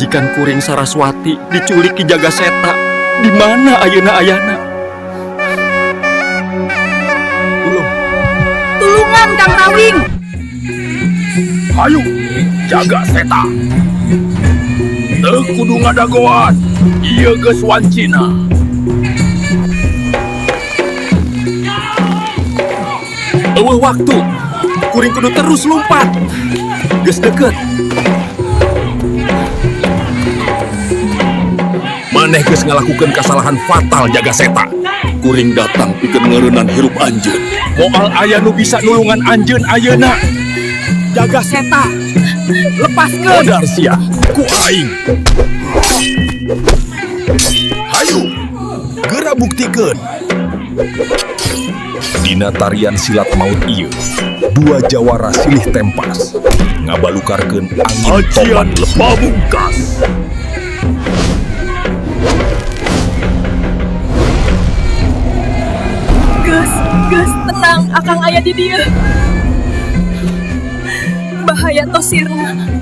Pamajikan kuring Saraswati diculik Ki Jaga Seta. Di mana ayeuna ayana? Tulung. Tulungan, Kang Rawing. Hayu, Jaga Seta. Teu kudu ngadagoan. Ieu geus wancina. Euweuh waktu. Kuring kudu terus lumpat. Geus deket. Maneh geus ngalakukeun kasalahan fatal, Jaga Seta. Kuring datang pikeun ngeureunnan hirup anjeun. Moal aya nu bisa nulungan anjeun ayeuna. Jaga Seta. Lepaskeun. Modar sia ku aing. Hayu, geura buktikeun. Dina tarian silat maut ieu, dua jawara silih tempas, ngabalukarkeun angin Ajian topan lepuh. Pamungkas. Geus, geus tenang, Akang aya di dieu. Bahaya tos sirna.